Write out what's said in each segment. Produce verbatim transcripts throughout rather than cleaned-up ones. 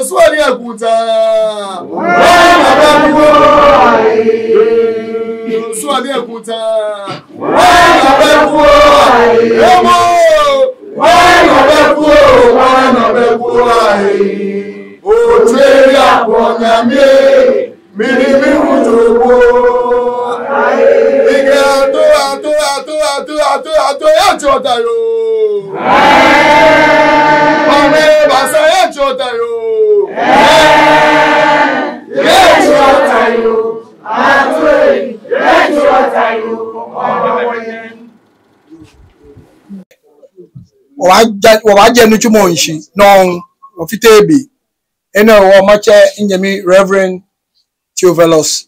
Osu Adeokuta. Osu Adeokuta. Emo. Otswere akpɔ nyɛmi, mini mi hu jogbo. Ikɛ ato, ato, ato, ato, ato, ato, yɛ tsɔta yo. Mane basa yɛ tsɔta yo. Yɛ tsɔta yo. Ato, yɛ tsɔta yo. Wɔbaaja, wɔbaaje nitsumɔ lɛ shishi nɔŋŋ, wɔfite be. Enɛ hewɔ matsɛ minyɛmi Reverend Theophilus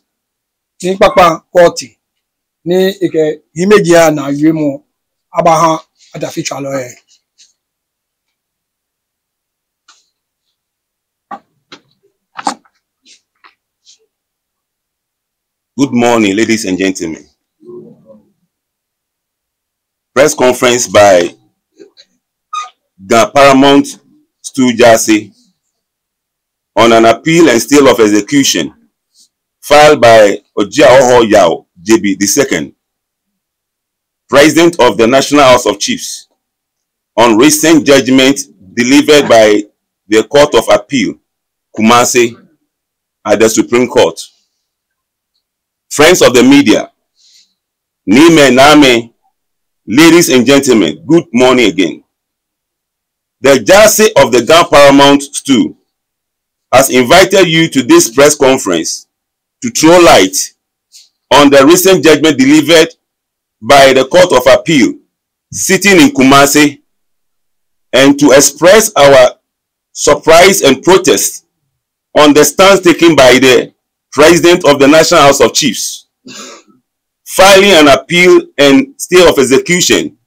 Nii Kpakpa Quartey, ni ekɛ hiimeji anaa wiemɔ abaha adafitswalɔi lɛ. Good morning, ladies and gentlemen. Press conference by Ga Paramount Stool Jaase on an appeal and stay of execution filed by Ojia Oho Yaw Jebi the second, President of the National House of Chiefs, on recent judgment delivered by the Court of Appeal, Kumasi, at the Supreme Court. Friends of the media, niimɛi, naamɛi, ladies and gentlemen, good morning again. The Jaase of the Ga Paramount Stool has invited you to this press conference to throw light on the recent judgment delivered by the Court of Appeal sitting in Kumasi and to express our surprise and protest on the stance taken by the President of the National House of Chiefs, filing an appeal and stay of execution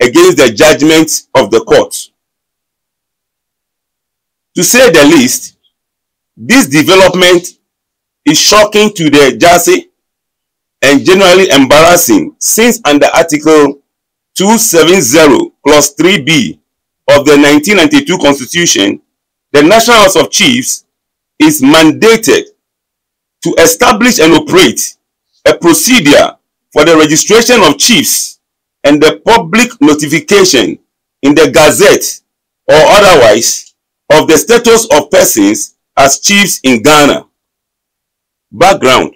against the judgment of the court. To say the least, this development is shocking to the Jaase and generally embarrassing, since under Article two seven zero, Clause three B of the nineteen ninety-two Constitution, the National House of Chiefs is mandated to establish and operate a procedure for the registration of chiefs and the public notification in the gazette or otherwise of the status of persons as chiefs in Ghana. Background.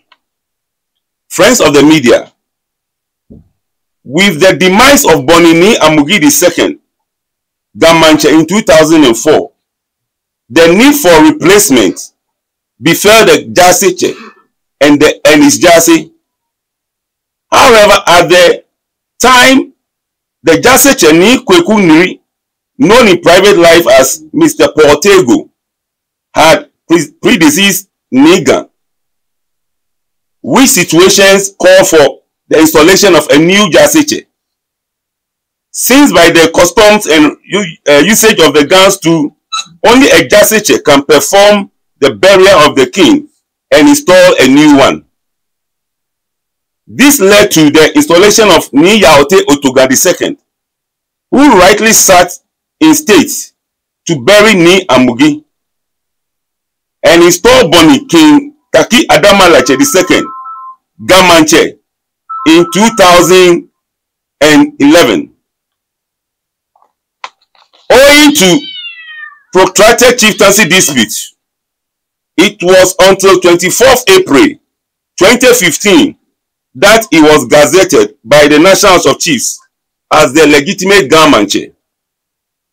Friends of the media, with the demise of Bɔne Nii Amugi the second, Ga Maŋtsɛ, in two thousand and four, the need for replacement befell the Jaasetsɛ and the, and his Jaase. However, at the time, the Jaasetsɛ, Nii Kweku Nri, known in private life as Mister Paul Tagoe, had pre-, predeceased Nii Ga, which situations call for the installation of a new Jaasetsɛ. Since by the customs and u-, uh, usage of the Ga Stool, only a Jaasetsɛ can perform the burial of the king and install a new one. This led to the installation of Nii Yaw Otey Otoga the second, who rightly sat in state to bury Nii Amugi and install Bɔne King Tackie Adamalatsɛ the second, Ga Maŋtsɛ, in two thousand and eleven. Owing to protracted chieftaincy dispute, it was until twenty-fourth April twenty fifteen that he was gazetted by the National House of Chiefs as the legitimate Ga Maŋtsɛ,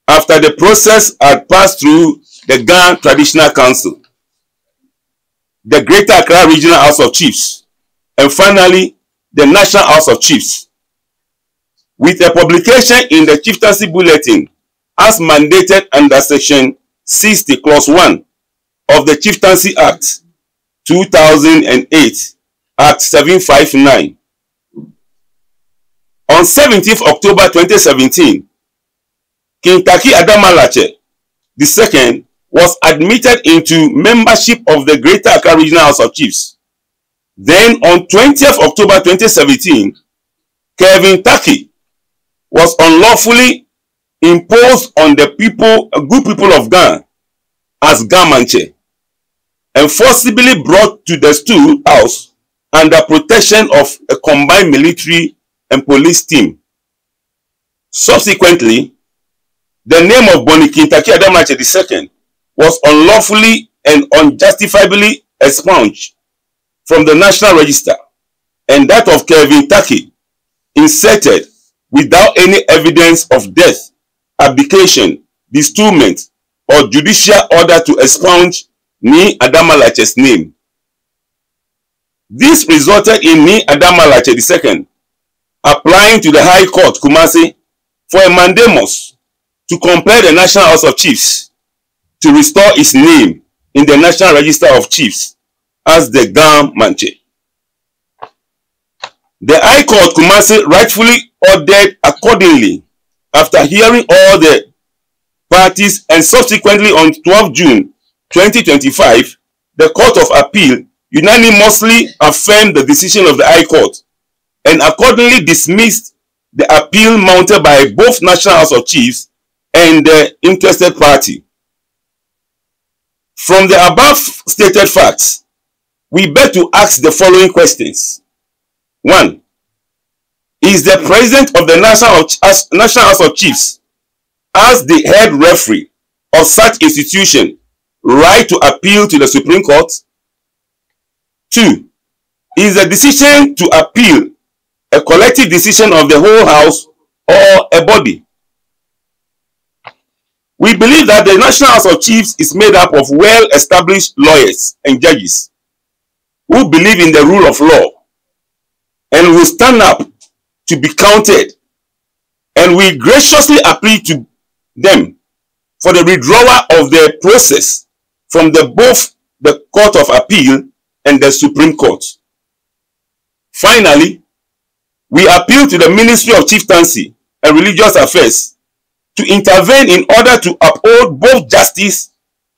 after the process had passed through the Ga Traditional Council, the Greater Accra Regional House of Chiefs, and finally the National House of Chiefs, with a publication in the Chieftaincy Bulletin as mandated under Section sixty, Clause one of the Chieftaincy Act two thousand and eight, Act seven five nine. On seventeenth October twenty seventeen, King Tackie Adamalatsɛ the second was admitted into membership of the Greater Accra Regional House of Chiefs. Then, on twentieth October twenty seventeen, Kelvin Tackie was unlawfully imposed on the people, good people of Ga, as Ga Maŋtsɛ, and forcibly brought to the stool house under protection of a combined military and police team. Subsequently, the name of Bɔne King Tackie Adamalatsɛ the second was unlawfully and unjustifiably expunged from the National Register, and that of Kelvin Tackie inserted without any evidence of death, abdication, bestowment, or judicial order to expunge Nii Adamalatsɛ's name. This resulted in Nii Adamalatsɛ the second applying to the High Court, Kumasi, for a mandamus to compel the National House of Chiefs to restore his name in the National Register of Chiefs as the Ga Maŋtsɛ. The High Court, Kumasi, rightfully ordered accordingly, after hearing all the parties, and subsequently on twelfth June twenty twenty-five, the Court of Appeal unanimously affirmed the decision of the High Court and accordingly dismissed the appeal mounted by both National House of Chiefs and the interested party. From the above stated facts, we beg to ask the following questions. One, is the President of the National House, National House of Chiefs, as the head referee, of such institution right to appeal to the Supreme Court? Two, is the decision to appeal a collective decision of the whole House or a body? We believe that the National House of Chiefs is made up of well-established lawyers and judges who believe in the rule of law and will stand up to be counted, and we graciously appeal to them for the withdrawal of the process from the, both the Court of Appeal and the Supreme Court. Finally, we appeal to the Ministry of Chieftaincy and Religious Affairs to intervene in order to uphold both justice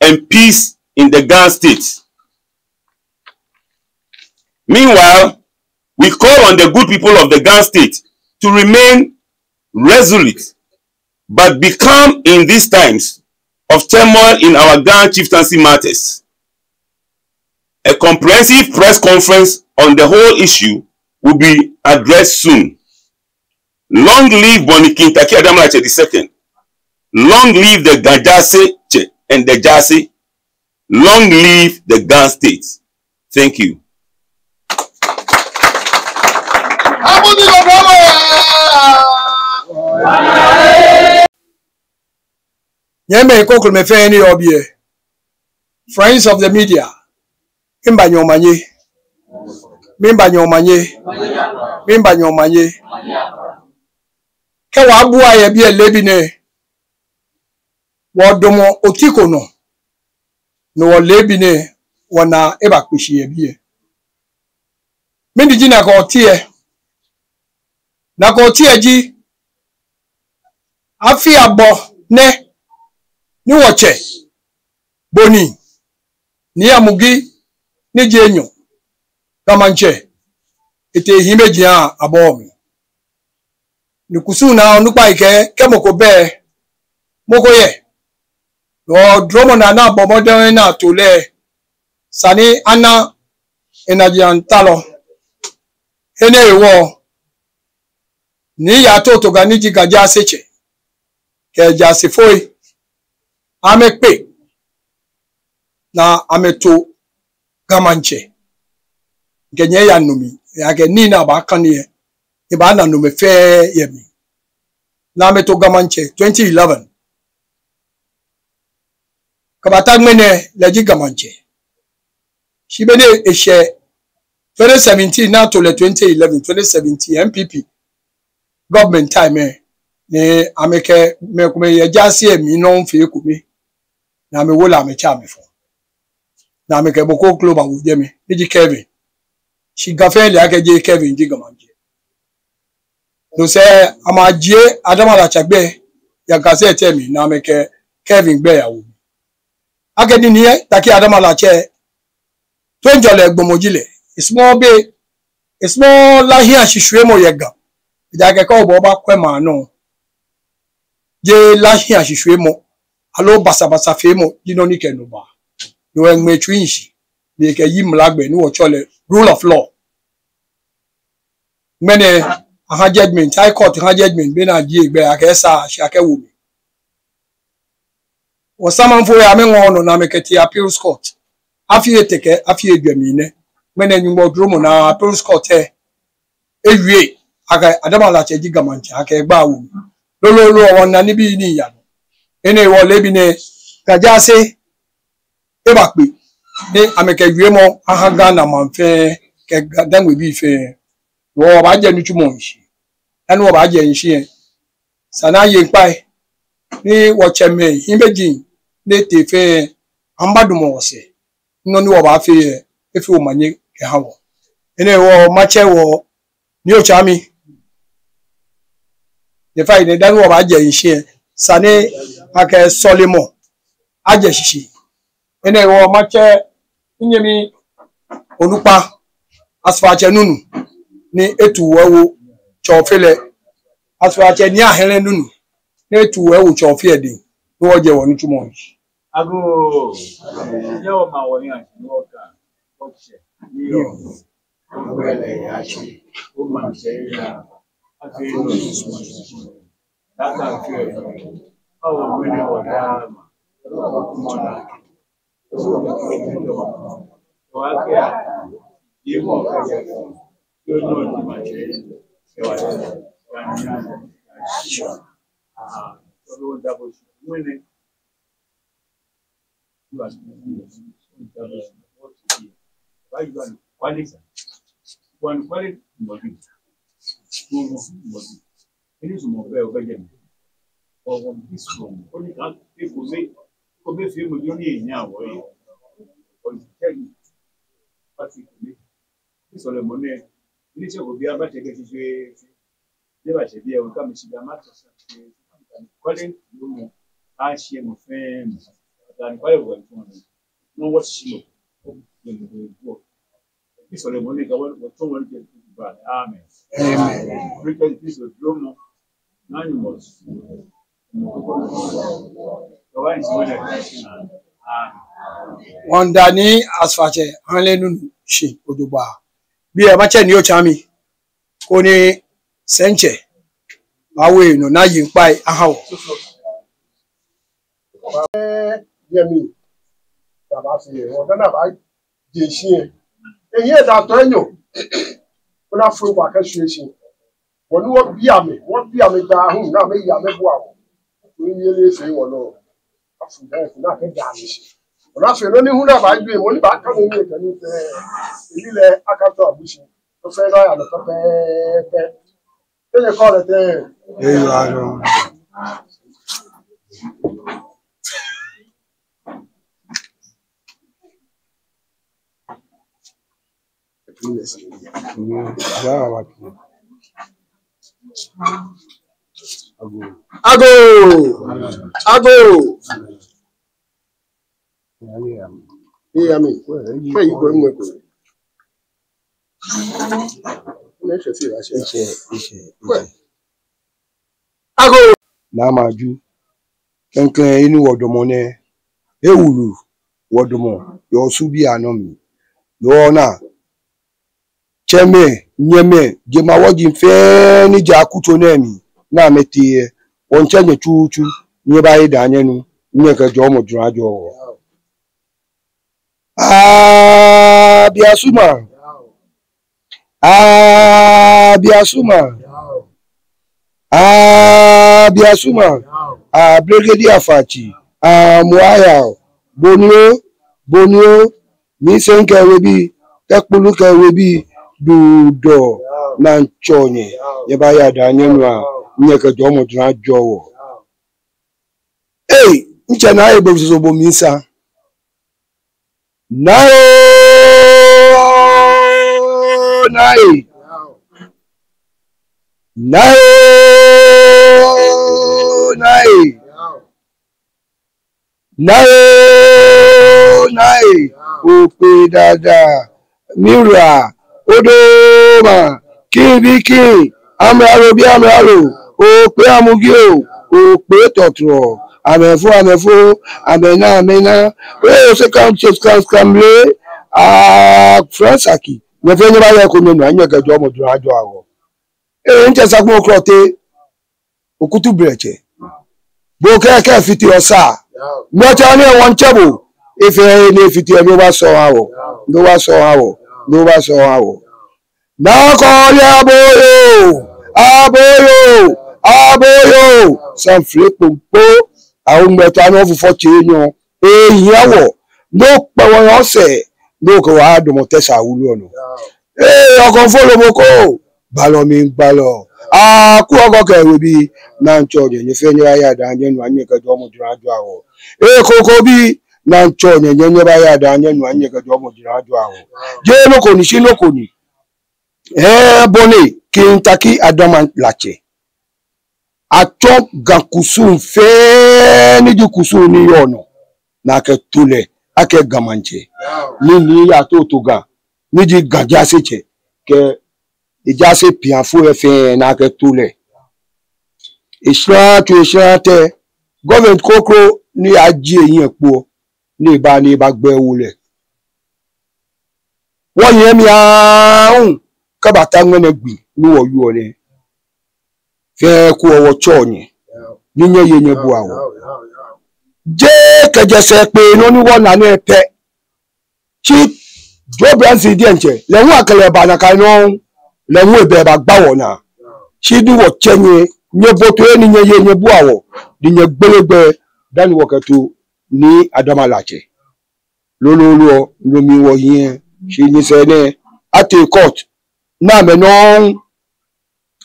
and peace in the Ga State. Meanwhile, we call on the good people of the Ga State to remain resolute but be calm in these times of turmoil in our Ga chieftaincy matters. A comprehensive press conference on the whole issue will be addressed soon. Long live Boni King Tackie Adamulatsɛ the second. Long live the Ga Jaasetsɛ and the Jaase. Long live the Ga State. Thank you. Nyɛmimɛi krokomɛi fɛɛ ni yɔɔ biɛ, friends of the media, miiba nyɛ omanye, miiba nyɛ omanye, miiba nyɛ omanye. Kɛ wɔbua yɛ biɛ leebi nɛɛ, wɔdamɔ oti ko nɔ, ni wɔ leebi nɛɛ wɔna ebakpe shi yɛ biɛ. Mɛni ji nakai oti lɛ? Nakai oti lɛ ji afi abɔ nɛ ni wɔtsɛ Boni Nii Amugi ni ji enyɔ, Ga Maŋtsɛ, etee hiimeji abɔɔ mli. Ni kusum naa onukpai kɛɛ, kɛ mɔ ko bɛ, mɔ ko yɛ. Loo dromɔ naa ni abɔ mɔdɛŋ ni ato lɛ, esa ni ana enajiaŋ talɔ. Enɛ hewɔ, Nii Yato Toga ni ji Ga Jaasetsɛ kɛ Jaasefoi, amɛkpe ni amɛto Ga Maŋtsɛ. Mikɛ nyɛ yaa no mli, ejaakɛ nii ni abaakane lɛ, ebaana nomɛi fɛɛ yɛ mli. Ni amɛto Ga Maŋtsɛ twenty eleven. Kɛbata ŋmɛnɛ lɛ ji Ga Maŋtsɛ. Shi be ni eshɛ twenty seventeen ni ato lɛ twenty eleven, twenty seventeen N P P government time lɛ, ni amɛkɛ mɛi komɛi yɛ jaase lɛ mli nɔŋŋ fee ekome, ni amɛwo lɛ amɛtsɛ amɛfɔ. Ni amɛkɛ mɔ kroko bawo jɛmɛ, ni ji Kevin. Shi Ga fɛɛ le akɛ jeee Kevin ji Ga Maŋtsɛ. No sɛɛ amɛjie Adamulatsɛ gbɛi yɛ Ga State mli, ni amɛkɛ Kevin gbɛi yawo mli. Akɛni Nii Tackie Adamulatsɛ toiŋjɔlɛ gbɔmɔ ji lɛ, esumɔɔɔ be, esumɔɔɔ lá hiɛ shishwiemɔ yɛ Ga. Ejaakɛ kɛ obɔ obakwɛ maŋ nɔ, jeee lá hiɛ shishwiemɔ aloo basabasa feemɔ ji nɔ ni kɛ no baa. No hewɔ eŋmɛ etsui shishi, ni ekɛyi mla gbɛ ni wɔtsɛɔ lɛ rule of law. Ŋmɛnɛ aha judgment, High Court ha judgment, bɔ ni ajie egbɛi akɛ esa shi akɛwo mli. Wɔsamaŋfoi amɛŋɔɔɔ nɔ ni amɛkɛtee Appeals Court. Afii etɛ kɛ afii ejwɛ mli nɛ. Ŋmɛnɛ Nyɔŋmɔ dromɔ naa Appeals Court lɛ ewie akɛ Adamulatsɛ ji Ga Maŋtsɛ, akɛ egbɛi awo mli. Lolo lolo wɔna nibii ni yaa nɔ. Enɛ hewɔ leebi nɛɛ Ga Jaase ebakpe, ni amɛkɛ wiemɔ aha Ghana maŋ fɛɛ kɛ Ga-, Dangme bii fɛɛ. Wɔbaajɛ nitsumɔ shishi. Dani wɔbaajɛ shishi lɛ, esa ni aye ŋkpai ni wɔtsɛmɛi hiimeji ni etee fɛɛ, amɛbadamɔ wɔsɛɛ. Nɔ ni wɔbaafee lɛ, efee omanye kɛha wɔ. Enɛ hewɔ matsɛ wɔ Nii Otsaami. Nyɛfainɛ, dani wɔbaajɛ shishi lɛ, esa ni akɛ sɔlemɔ ajɛ shishi. Enɛ hewɔ matsɛ minyɛmi onukpa, Asafoatsɛ Nunoo, ni etu wɔ ewo Tsɛ Ofe lɛ. Asafoatsɛ Nii Ahere Nunoo, ni etu wɔ ewo Tsɛ Ofe lɛ dɛŋ, ni wɔjɛ wɔnitsumɔ shishi. Agoo, yɛ wɔma wɔhiɛ shi ni wɔka, wɔtsɛ, ni yɔɔ. Agbɛnɛ ya shi, o maŋtsɛ ya, afee no. Tata fee, awo ŋmɛnɛ wɔ daa ma. Amen. Wɔmiida Nii Asafoatsɛ, hã lɛ nɔ ni shi ojogbaŋŋ. Biɛ matsɛ Nii Otsami, koni sɛitsɛ, mawo enɔ ni aye ŋkpai ahã wɔ. Yɛ mi, taba se wɔ dana ba je shi yɛ. Eyi eda tɔ enyɔ. Ona fo kwa ka shi shi. Wɔnu wɔbi amɛ, wɔbi amɛ da hu, na amɛya amɛbua wɔ. Wɔnu yɛ lɛ fee wɔ nɔ. Afu da fu na kɛ da mi shi. Ona fee nɔ ni hu na ba ju, mɔ ni ba ka mɔ mi ka ni fee. Eyi lɛ akatɔ abu shi. Fee na ya nɔ pɛpɛɛpɛ. Kɛjɛ kɔlɛ tɛ. Eyi wa nɔ. Agoo. Agoo. Agoo. Ee, ami. Kɛ yi ko ŋmɛ ko. Ishɛ, ishɛ, ishɛ. Agoo. Naa Maaju. Klɛŋklɛŋ, inu wɔdɔmɔ nɛ. Ewulu wɔdɔmɔ. Yɛ Osu bii anɔ mli. Yɔɔ naa. Tsɛmɛi, nyɛmɛi, jemawɔji fɛɛ ni jɛ akutso nɛɛ mli, ni amɛtee yɛ. Wɔmiitsɛ nyɛ tsutsu, nyɛbaye daa nyɛnu, nyɛkɛ jɔɔmɔ juro ajɔɔ wɔ. Aa, Biasuma. Aa, Biasuma. Aa, Biasuma. Aa, Brigadier Afaatsi. Aa, Muaya. Boni oo, boni oo. Miisɛɛ kɛ webii, kɛ kpulu kɛ webii, duudɔ, Nuŋtsɔ nyɛ. Nyɛbaye daa nyɛnu, nyɛkɛ jɔɔmɔ juro ajɔɔ wɔ. Ei, mitsɛ Naa Ebo soso bo mli sa. Naa oo, Naa ee. Naa oo, Naa ee. Naa oo, Naa ee. Okpee dada. Miwula, Odoma, Kiŋ bi Kiŋ, Amralo bi Amralo, Okpee Amugi oo, Okpee Tɔtrɔ, amɛfo, amɛfo, amɛna, amɛna. Ee, Osekan, Osekan, Osekan mle, aa, Fransaki, nyɛ fɛɛ nyɛbaye eko nyɛnu, nyɛkɛ jɔɔmɔ juro ajɔɔ wɔ. Ee, mitsɛ Sakumɔ Klɔte, Okutu Blɛtsɛ. Bo kɛ, kɛ efite osa. Mɛtsɛ ni wɔmiitsɛ bo. Efee ni efite ni obasɔ ha wɔ. Ni obasɔ ha wɔ. Ni obasɔ ha wɔ. Naa Kɔɔle Aboyo. Aboyo. Aboyo. Sanfre kpokpo. Awo ŋmɛtɔ anɔ fufɔ tsɛ nyɔ. Ehiaa wɔ, ni okpɛ wɔ yɛ osɛɛ, ni okɛ wɔ adamɔ Tɛsaa wulu lɛ nɔ. Ee, Ɔkɔmfo Lomoko, gbalɔ mli gbalɔ. Aa, Aku Ɔgɔ kɛ webii, Nuŋtsɔ nyɛ, nyɛ fɛɛ nyɛbaye daa nyɛnu, nyɛkɛ jɔɔmɔ juro ajɔɔ wɔ. Ee, Koko bi, Nuŋtsɔ nyɛ, nyɛ, nyɛbaye daa nyɛnu, nyɛkɛ jɔɔmɔ juro ajɔɔ wɔ. Jeee nɔ ko ni, shi nɔ ko ni. Ee, bɔ ni Kiŋ Tackie Adama Latse. Atsɔ Ga kusum fɛɛ ni ji kusum ni yɔɔ nɔ, ni akɛto lɛ akɛ Ga Maŋtsɛ. Ni, ni yatoo to Ga, ni ji Ga jaasetsɛ, kɛ ejaase piafo lɛ fɛɛ ni akɛto lɛ. Eshara tsu, eshara tɛ, government kroko ni yajie ehiɛ kpo, ni eba, ni ebagbɛ ewo lɛ. Wɔnyɛmi aahu, kɛbata ŋmɛnɛ gbi ni wɔyɔɔ nɛɛ. Fɛɛ ko wɔtsɛɔ nyɛ. Ni nyɛye nyɛbua wɔ. Jeee kɛjɛ sɛɛ kpee nɔ ni wɔna nɛɛ pɛ, shi Joe Brandse diɛŋtsɛ, lɛ hu akɛ lɛ ba nakai nɔŋŋ, lɛ hu ebɛ ebagba wɔnaa. Shi ni wɔtsɛ nyɛ, nyɛbote he ni nyɛye nyɛbua wɔ, ni nyɛgbele gbɛ dani wɔkɛto Nii Adama Latse. Lolo lolo, no mli wɔhiɛ, shi nyɛsɛɛ nɛɛ, atee court, ni amɛ nɔŋŋ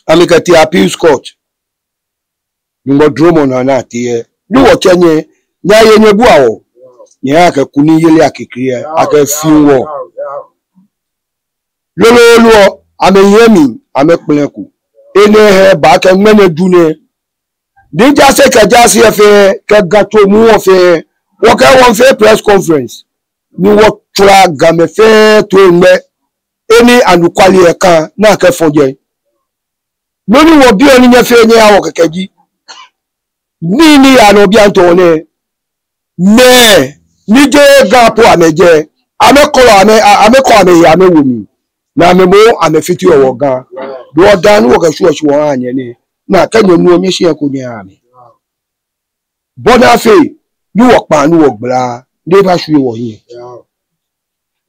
amɛkɛtee appeals court. Nyɔŋmɔ dromɔ naa ni atee lɛ, ni wɔtsɛ nyɛ, nyɛye nyɛbua wɔ, nyɛhaa akɛ kunimyeli akekre lɛ akɛfi wɔ. Lolo lolo, amɛhiɛ mli, amɛkpɛlɛko. Enɛ hewɔ ba kɛ ŋmɛnɛ ju nɛɛ, Nii Jaase kɛ jaase lɛ fɛɛ, kɛ Ga tso muu lɛ fɛɛ, wɔkɛɛ wɔmiifee press conference ni wɔtsɔɔ Gamɛi fɛɛ toiŋmɛ, he ni anɔkwale lɛ ka ni akɛfɔ jɛi. Nɔ ni wɔbiɔ ni nyɛfee nyɛha wɔ kɛkɛ ji, nii ni yaa nɔ bianɛ nɛɛ, mɛi ni jeee Ga po amɛjɛ, amɛkɔlɔ amɛ, a-, amɛkɔ amɛhe amɛwo mli, ni amɛ moŋ amɛfiteɔ wɔ Ga. Ni wɔdaa ni wɔkɛshwieɔ shi wɔhaa nyɛ nɛɛ, ni akɛ nyɛnuɔ nyɛshiɛ ko nyɛha amɛ. Bɔ ni afee ni wɔkpaa ni wɔgbala, ni ebashwie wɔhiɛ.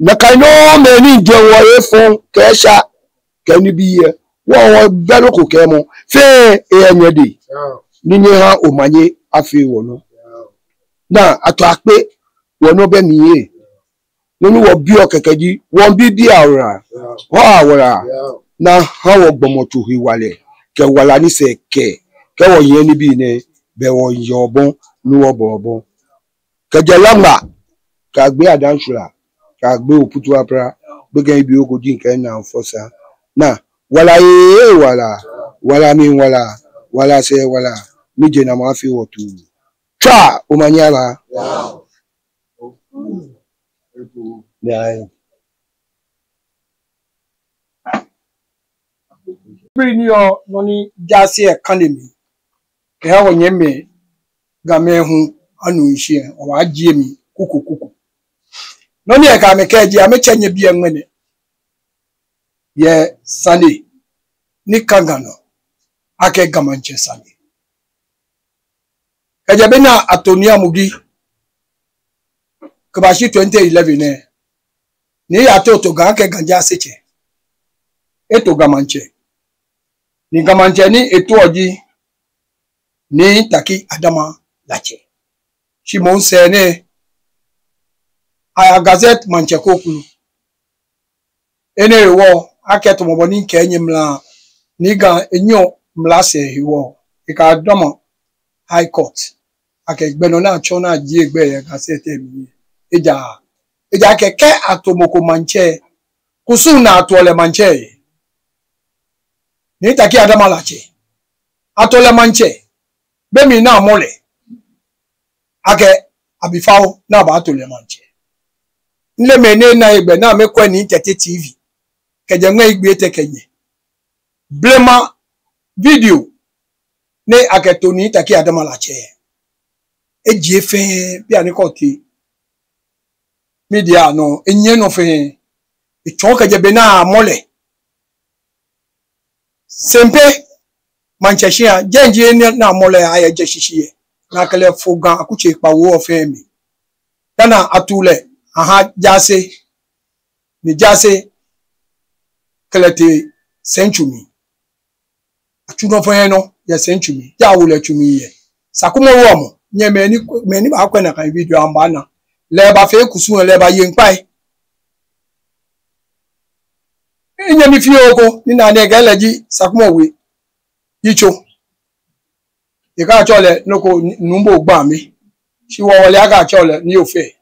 Nakai nɔŋŋ mɛi ni jɛ wɔ efɔŋ kɛ esha kɛ nibii lɛ, wɔ wɔbɛ nɔ ko kɛɛmɔ, fɛɛ eyɛ nyɛdɛŋ. Ni nyɛha omanye afee wɔnɔ. Ni ato akpe, wɔnɔ bɛ mli yɛ. Nɔ ni wɔbiɔ kɛkɛ ji, wɔmiibi biɛ awula, hɔ awula, ni aha wɔ gbɔmɔtso hewalɛ, kɛ wala ni sɛɛ kɛ, kɛ wɔyɛ nibii nɛɛ, bɛ wɔyɛ obɔ, ni wɔbɔ obɔ. Kɛjɛ Laŋma, kɛyagbe Adanshula, kɛyagbe Oputu Apra, gbekɛ ni bi oko ji ŋkɛ naa fɔ sa. Ni wala ee wala, wala mli wala, wala sɛɛ wala, ni je naa mɔ afee wɔ tuu. Tswa omanye aba. Beni yɔɔ nɔ ni jaase lɛ kane mli, kɛha wɔnyɛmimɛi Gamɛi hu anu shishi lɛ, wɔbaajie mli kuku kuku. Nɔ ni ekã amɛ kɛji amɛtsɛ nyɛ biɛ ŋmɛnɛ yɛ sane ni kã Ga nɔ, akɛ Ga Maŋtsɛ sane. Kɛjɛ be ni ato Nii Amugi kɛbashi twenty eleven nɛɛ, Nii Yato to Ga akɛ Ga Jaasetsɛ, eto Ga Maŋtsɛ. Ni Ga Maŋtsɛ ni etoɔ ji Nii Tackie Adama Latse. Shi moŋ sɛɛ nɛɛ, aya gazette maŋtsɛ kroko. Enɛ hewɔ, akɛ tamɔ bɔ ni ŋkɛɛ nyɛ mla, ni Ga enyɔ mla sɛɛ hewɔ, ekadamɔ High Court, akɛ gbɛ nɔ ni atsɔ ni ajie gbɛ yɛ gazette mli. Ejaakɛ, ejaakɛ kɛ ato mɔ ko maŋtsɛ, kusum naa atoɔ lɛ maŋtsɛ. Nii Tackie Adama Latse, ato lɛ maŋtsɛ, be mli ni amɔ lɛ akɛ abifao ni abaato lɛ maŋtsɛ. Ŋlɛ mɛi ni na egbɛ ni amɛkwɛ Nii Tɛte T V kɛjɛ ŋmɛji etɛ kɛnyiɛ. Blema video ni akɛto Nii Tackie Adama Latse, ejie fɛɛ bianɛ kɔ te media nɔ, enyiɛ nɔ fɛɛ. Etsɔɔ kɛjɛ be ni amɔ lɛ Sempe maŋtsɛ shia, jɛi ji he ni amɔ lɛ ayɛ jɛ shishi yɛ. Ni akɛ lɛ fo Ga akutsei kpawo fɛɛ mli. Dani atuu lɛ aha Jaase, ni Jaase kɛ lɛ tee Sɛntsu mli. Atsu nɔ fɛɛ nɔ yɛ Sɛntsu mli, ja awo lɛ tsu mli yɛ. Sakumɔ Wulɔmɔ, nyɛ mɛi ni, mɛi ni baakwɛ nakai video amɛbaana. Lɛ ebafee kusum, lɛ ebaye ŋkpai. Minyɛmi fioo ko ni naa nɛɛ kɛ lɛ ji Sakumɔ We yitso. Ekɛɛ atsɛɔ lɛ nɔ ko Nuumo Gbami. Shi wɔ wɔle akɛ atsɛɔ lɛ Nii Ofei.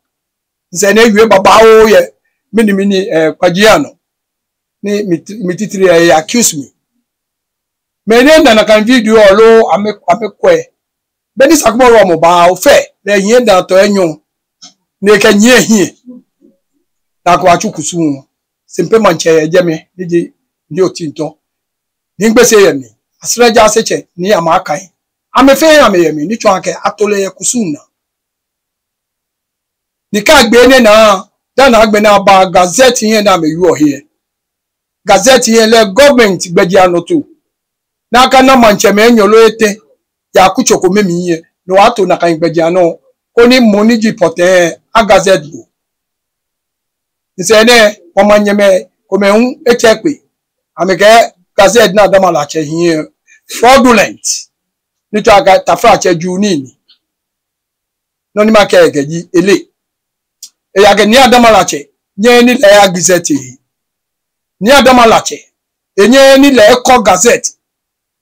Ŋsɛɛ ni ewie babaoo yɛ mɛni mɛni, eh, kpaji anɔ. Ni mi ti-, mi titri, eh, accuse mi. Mɛi ni na nakai video lɛ amɛ, amɛkwɛ. Beni Sakumɔ Wulɔmɔ ba Ofei, lɛ ehiɛ daa tɔ enyɔ. Ni ekɛnyiɛ ehiɛ. Ni akɛbatsu kusum. Sempe maŋtsɛ yɛ jɛmɛ, ni ji Nii Otintɔ. Nii Gbese yɛ mli. Asere Jaasetsɛ, Nii Amaa Kai. Amɛ fɛɛ amɛyɛ mli, ni tsɔɔ akɛ ato lɛ yɛ kusum naa. Ni kɛ agbɛnɛ naa, dani agbɛnɛ aba gazette lɛ ni amɛwieɔ he. Gazette lɛ lɛ government gbɛjianɔtoo. Ni akana maŋtsɛmɛi enyɔ loo etɛ yɛ akutso kome mli lɛ, ni wɔto nakai gbɛjianɔ, koni mɔ ni ji pɔtɛɛ a-gazette bo. Ni sɛɛ nɛɛ, wɔmanyɛmɛi komɛi hu etsɛ kpe. Amɛkɛɛ gazette ni Adamalatsɛ hiɛ fraudulent. Ni tsɔɔ akɛ taflatsɛ juu nii ni. Nɔ ni makɛɛ kɛji ele. Ejaakɛ Nii Adamalatsɛ nyɛɛɛ ni lɛ eya-gazette. Nii Adamalatsɛ, enyɛɛɛ ni lɛ ekɔ gazette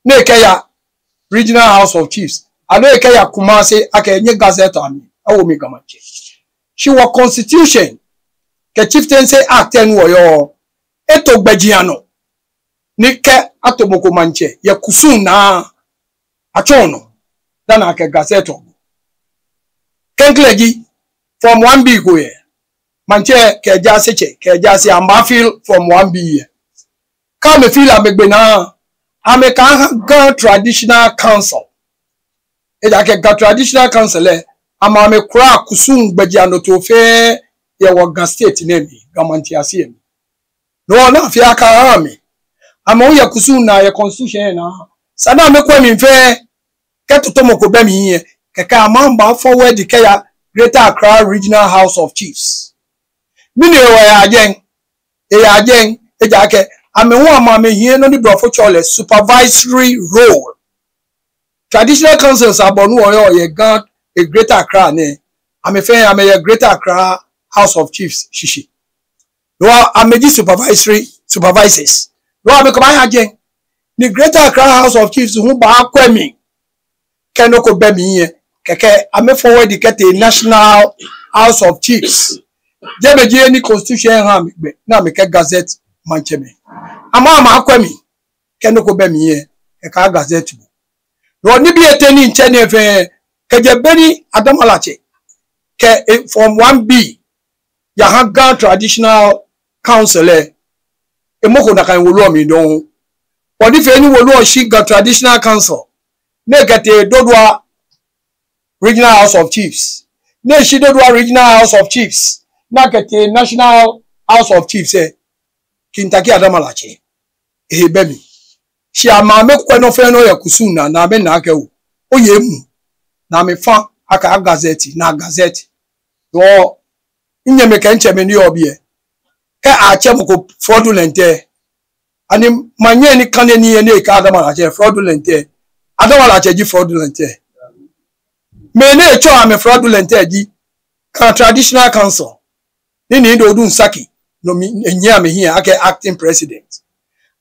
ni ekɛya Regional House of Chiefs, aloo ekɛya Kumasi akɛ enyɛ-gazette amɛ, Awomi Ga Maŋtsɛ. Shi wɔ constitution kɛ Chieftaincy Act lɛ nɔ wɔyɔɔ, eto gbɛjianɔ ni kɛ ato mɔ ko maŋtsɛ yɛ kusum naa, atsɔɔ nɔ dani akɛ-gazette-ɔ. Klɛŋklɛŋ ji, Form one B ko yɛ. Maŋtsɛ kɛ ejaasetsɛ kɛ ejaase amɛbaa-fill Form one B yɛ. Kɛ amɛ-fill amɛgbe naa, amɛkɛha Ga Traditional Council. Ejaakɛ Ga Traditional Council lɛ, amɛ amɛkura kusum gbɛjianɔtoo fɛɛ yɛ wɔ Ga State nɛɛ mli, Ga Maŋtiase lɛ mli. No hewɔ ni afee akɛha amɛ. Amɛ hu yɛ kusum naa yɛ constitution lɛ naa. Esa ni amɛkwɛ mli fɛɛ. Kɛ tɔtɔmɔ ko bɛ mli lɛ, kɛkɛ amɛbaafɔ word kɛya Greater Accra Regional House of Chiefs. Mɛni hewɔ eyaa jɛi? Eyaa jɛi, ejaakɛ amɛ hu amɛ amɛhiɛ nɔ ni Blɔfo tsɛɔ lɛ supervisory role. Traditional councils abɔ ni wɔyɔɔ yɛ Ga, yɛ Greater Accra nɛɛ, amɛ fɛɛ amɛyɛ Greater Accra House of Chiefs shishi. No hewɔ amɛji supervisory, supervisors. No hewɔ amɛkɛbaaha jɛi. Ni Greater Accra House of Chiefs hu baakwɛ mli. Kɛ nɔ ko bɛ mli lɛ, kɛkɛ amɛfɔ word kɛtee National House of Chiefs. Jɛmɛ ji he ni constitution lɛ ha amɛ gbɛ ni amɛkɛ-gazette maŋtsɛmɛi. Amɛ amɛkwɛ mli. Kɛ nɔ ko bɛ mli lɛ, kɛkɛ a-gazette bo. No hewɔ nibii etɛ ni mitsɛ nɛɛ fɛɛ, kɛjɛ be ni Adamalatsɛ kɛ e-, Form one B yaha Ga Traditional Council lɛ, emɔko nakai wolo lɛ mli dɔŋŋ. Ɔdi fɛɛ ni wolo lɛ shi Ga Traditional Council, ni ekɛtee Dodua Regional House of Chiefs, ni eshi Dodua Regional House of Chiefs, ni ekɛtee National House of Chiefs lɛ, Kinntake Adamalatsɛ, ehe bɛ mli. Shi amɛ amɛkwɛ nɔ fɛɛ nɔ yɛ kusum naa, ni amɛna akɛ oo, oye emuu, ni amɛfã akɛ a-gazette, ni a-gazette. No hewɔ, minyɛmɛi kɛ mitsɛmɛi ni yɔɔ biɛ, kɛ atsɛ mɔ ko fraudulent lɛ, ani maŋnyɛ ni kane nii lɛ ni ekɛɛ Adamalatsɛ fraudulent lɛ, Adamalatsɛ ji fraudulent lɛ? Mɛi ni etsɛɔ amɛ fraudulent lɛ ji Ga Traditional Council, ni Nii Dodun Saki, no mli enyiɛ amɛhiɛ akɛ acting president.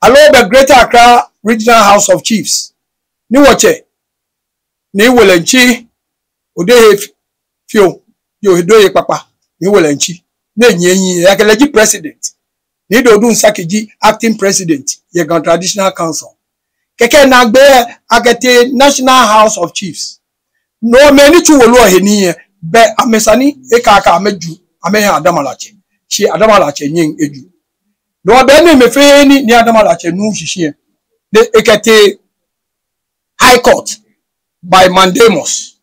Aloo bɛ Greater Accra Regional House of Chiefs, ni wɔtsɛ Nii Welentsi Odoye Fio, Odoye Kpakpa, Nii Welentsi, ni enyiɛ ehiɛ, ejaakɛ lɛ ji president. Nii Dodun Saki ji acting president yɛ Ga Traditional Council. Kɛkɛ naagbee akɛtee National House of Chiefs. No hewɔ mɛi ni tsu wolo lɛ he nii lɛ, bɛ amɛ esa ni ekɛɛ akɛ amɛju, amɛha Adamalatsɛ. Shi Adamalatsɛ nyɛŋ eju. No hewɔ be ni mɛi fɛɛ ni, ni Adamalatsɛ nu shishi lɛ, ni ekɛtee High Court by mandamus.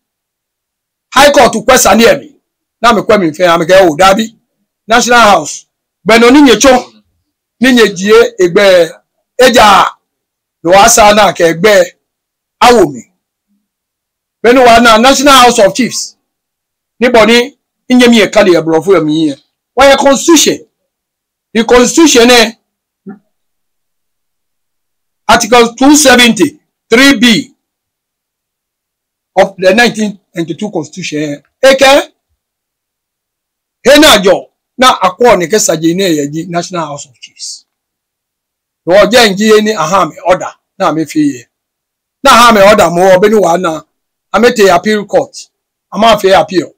High Court kwɛ sane lɛ mli. Ni amɛkwɛ mli fɛɛ, amɛkɛɛ oo, dabi. National House, gbɛ nɔ ni nyɛtsɔ ni nyɛjie egbɛi lɛ, ejaaa. No hewɔ esa ni akɛ egbɛi lɛ awo mli. Be ni wɔna National House of Chiefs, ni bɔ ni minyɛmi lɛ kane yɛ Blɔfo lɛ mli lɛ, wɔyɛ constitution. The constitution lɛ, Article two seventy-three B of the nineteen ninety-two constitution lɛ, ekɛɛ he ni ajɔɔ ni akwɛɔ nɛkɛ saji nɛɛ yɛ ji National House of Chiefs. No hewɔ jɛi ji he ni aha amɛ order ni amɛfee lɛ. Ni aha amɛ order moŋ, be ni wɔna, amɛtee appeal court, amɛfee appeal.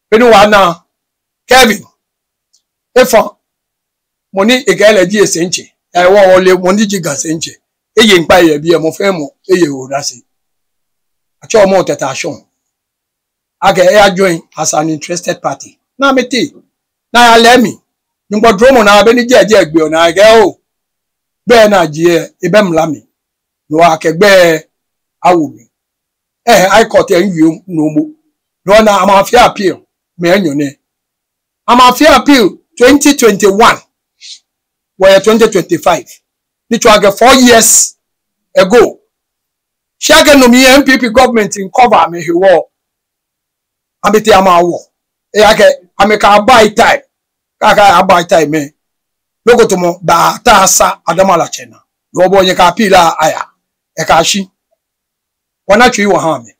Be ni wɔna, Kevin efã mɔ ni ekɛɛ lɛ ji esɛitsɛ, ya hewɔ wɔle mɔ ni ji Ga sɛitsɛ. Eye ŋkpai yɛ biɛ, mɔ fɛɛ mɔ eye eodase. Atsɛɔ mɔ Tɛtɛ Ashong akɛ eya join as an interested party. Ni amɛtee, ni aya lɛ mli. Nyɔŋmɔ dromɔ naa, be ni jɛi jɛ egbeɔ naa, ekɛɛ oo, gbɛi ni ajie lɛ, ebɛ mla mli. No hewɔ akɛ gbɛi lɛ awo mli. Ɛɛ, High Court lɛ miiwie no momo. No hewɔ ni amɛfee appeal mɛi enyɔ nɛɛ. Amɛfee appeal twenty twenty-one. Wɔyɛ twenty twenty-five. Ni tsɔɔ akɛ four years ago. Shi akɛ no mli lɛ N P P government miicover amɛ hewɔ, amɛtee amɛwo. Ejaakɛ amɛkɛ buy time. Kɛ akɛ a buy time lɛ, nɔ ko tamɔ daa ta sa Adama Latse naa. No hewɔ nyɛkɛ appeal lɛ aya. Ekã shi. Wɔna tsui wɔha amɛ.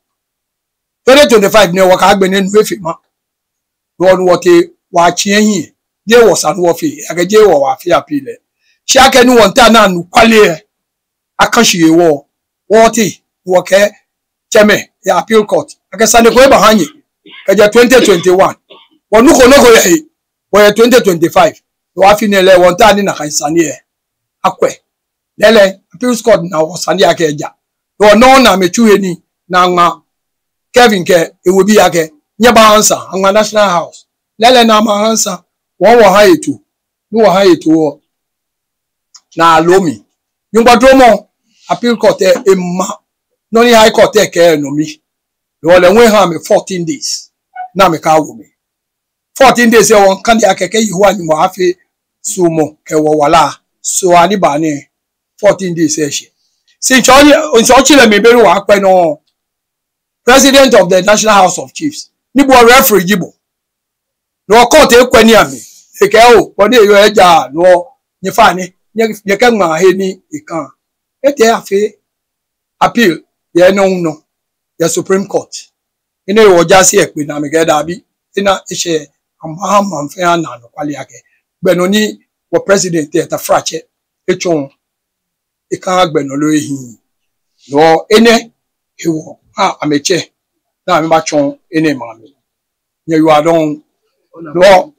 Twenty twenty-five nɛɛ wɔkɛ agbɛnɛ nu efee ma. No hewɔ ni wɔtee wɔtsi ehiɛ. Jeee wɔsa ni wɔfee, akɛ jeee wɔ wɔfee appeal lɛ. Shi akɛni wɔmiitao ni anɔkwale lɛ akã shi hewɔ, wɔtee wɔkɛɛ tsɛmɛi yɛ appeal court akɛ sane ko ebaha nyɛ kɛjɛ twenty twenty-one. Wɔnuko nɔ ko yɛ he, wɔyɛ twenty twenty-five. No hewɔ afi nɛɛ lɛ wɔmiitao ni nakai sane lɛ akwɛ. Lɛɛlɛŋ appeal court na wɔ sane lɛ akɛ eja. No hewɔ ni amɛtsu he ni aŋma Kevin kɛ ewebii akɛ nyɛba answer, aŋma National House. Lɛɛlɛŋ ni amɛha answer, wɔ wɔha eto, ni wɔha eto hewɔ ni alo mli. Nyɔŋmɔ duromɔ, appeal court lɛ ema nɔ ni High Court lɛ kɛɛ lɛ nɔ mli. No hewɔ lɛ hu eha amɛ fourteen days ni amɛkɛwo mli. Fourteen days lɛ wɔmiikane akɛ kɛ Yehowa Nyɔŋmɔ afee suɔmɔ kɛ wɔ wala, sɔɔ ni baa nɛɛ, fourteen days lɛ eshɛ. Shi ŋshɔ, ŋshɔshi lɛ mli be ni wɔkwɛ nɔ, President of the National House of Chiefs, ni bo referee ji bo. No hewɔ court ekwɛ nii amli, ekɛɛ oo, bɔ ni eyɔɔ ejaaa, no hewɔ nyɛfaa nɛɛ, nyɛ, nyɛkɛŋma he ni ekã. Etee afee appeal yɛ enɛ hu nɔ yɛ Supreme Court. Enɛ hewɔ jaase lɛ kpe ni amɛkɛɛ daabi, ena eshɛ, amɛha maŋ fɛɛ ana anɔkwale akɛ gbɛ nɔ ni wɔ president lɛ, tafratsɛ, etsɔ lɛ, ekã gbɛ nɔ loo ehiii. No hewɔ enɛ hewɔ, ah, amɛtsɛ, ni amɛbatsɔ enɛ ma amɛ. Nyɛyiwaladɔŋŋ. No hewɔ,